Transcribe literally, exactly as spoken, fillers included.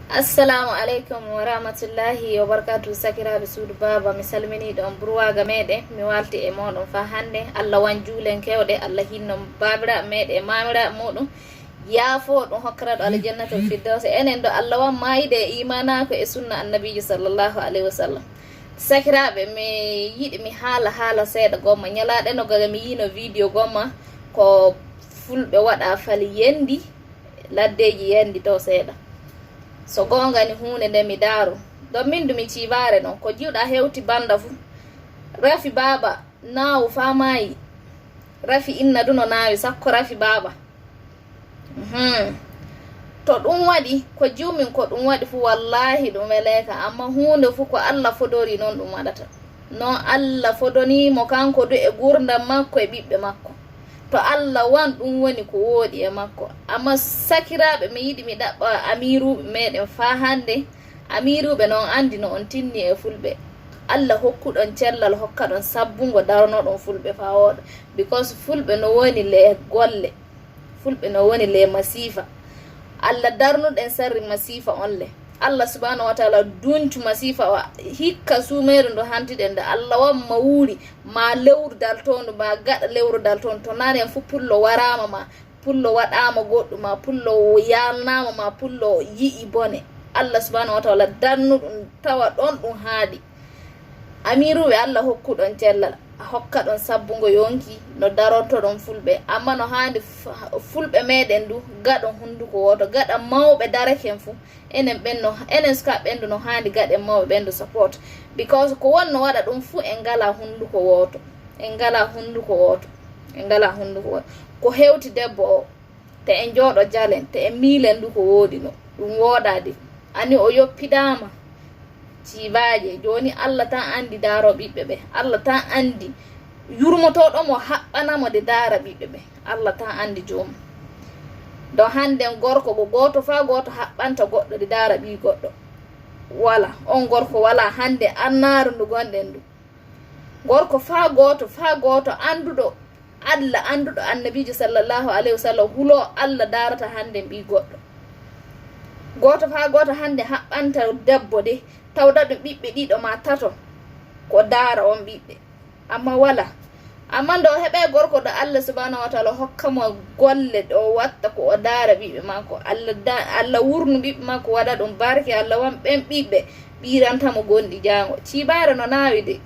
Assalamu aleykum wa rahmatullahi wa barakatuh. Sakiraaɓe suudu baaba, mi salminiiɗo on burwaaga meɗen. Mi waalti e mooɗon faa hannde. Allah wan juulen kewɗe, Allah hinno baabiraaɓe meɗen e maamiraaɓe muuɗum. Yaafo ɗum hokkaraɗo aljannatul firdawsi. Enen ɗo Allah wan maayde e iimaanaaku e sunna annabiijo sallallahu aleyhi wa sallam. Sakiraaɓe, mi yiɗi mi haala haala seeɗa gomma. Ñalaaɗe no gaga mi yiino video gomma ko fulɓe waɗa fali yendi, laddeeji yendi to seeɗa. So goonga ni huunde nde mi daaro. Ɗon min du mi ciibaare non. Ko jiwɗa hewti banda fu. Rafi baaba naawu faa maayi. Rafi inna du no naawi, sakko rafi baaba. Mhm. To ɗum waɗi, ko jiwmin ko ɗum waɗi fu, wallaahi ɗum weleeka. Amma huunde fu ko Allah fodori non ɗum waɗata. Non Allah fodoni mo kanko du e gurdam makko e ɓiɓɓe makko. To Allah wan ɗum woni ko wooɗi e makko. Amma sakiraaɓe, mi yiɗi mi ɗaɓɓa amiiruuɓe meɗen faa hannde. Amiiruuɓe non anndi no on tinni e fulɓe. Allah hokkuɗon cellal, hokkaɗon sabbungo daronoɗon fulɓe faa wooɗa. Because fulɓe no woni le golle. Fulɓe no woni le masiifa. Allah darnuɗen sarri masiifa on le. Allah subhanahu wa taala duncu masiifa o hikka suumeeru ndu hantiɗen nde. Allah wamma wuuri ma lewru daltoondu ma gaɗa lewru daltoondu to nanen fu pullo waraama ma, pullo waɗaama goɗɗum ma, pullo yaalnaama ma, pullo yi'i bone. Allah subhanahu wa taala darnu ɗum tawa ɗon ɗum haaɗi. Amiiruuɓe, Allah hokkuɗon cellal, a hokkaɗon sabbungo yonki no darontoɗon fulɓe. Amma no haandi fu-, fulɓe meɗen du gaɗon hunnduko wooto, gaɗa mawɓe daraken fu. Enen ɓen no, enen sukaaɓe ɓen du no haandi gaɗen mawɓe ɓen du support. Because ko wonno waɗa ɗum fu en ngala hunnduko wooto. En ngala hunnduko wooto. En ngala hunnduko wooto. Ko hewti debbo o, te en jooɗo jalen, te en miilen du ko wooɗi no. Ɗum wooɗaade. Ani o yoppidaama. Jiibaaje. Jooni Allah tan anndi daaro ɓiɓɓe ɓe. Allah tan anndi yurmotooɗo mo haɓɓana mo de daara ɓiɓɓe ɓe. Allah tan anndi joomum. Do hannden gorko go gooto faa gooto haɓɓanta goɗɗo de daara ɓii goɗɗo. Wala. On gorko wala hannde annaaru ndu gonɗen ndu. Gorko faa gooto, faa gooto annduɗo Allah, annduɗo annabiijo sallallahu aleyhi wa sallam, huloo Allah daarata hannde ɓii goɗɗo. Gooto faa gooto hannde haɓɓanta debbo de, tawda ɗum ɓiɓɓe ɗiɗo maa tato, ko daara on ɓiɓɓe. Amma wala. Amma ndo heɓe gorko ɗo Allah subhanahu wa taala hokka mo golle ɗo watta ko o daara ɓiɓɓe makko. Allah da-, Allah wurnu ɓiɓɓe makko, waɗa ɗum barke, Allah wan ɓen ɓiɓɓe ɓiiranta mo gonɗi jaango. Ciibaare no naawi de.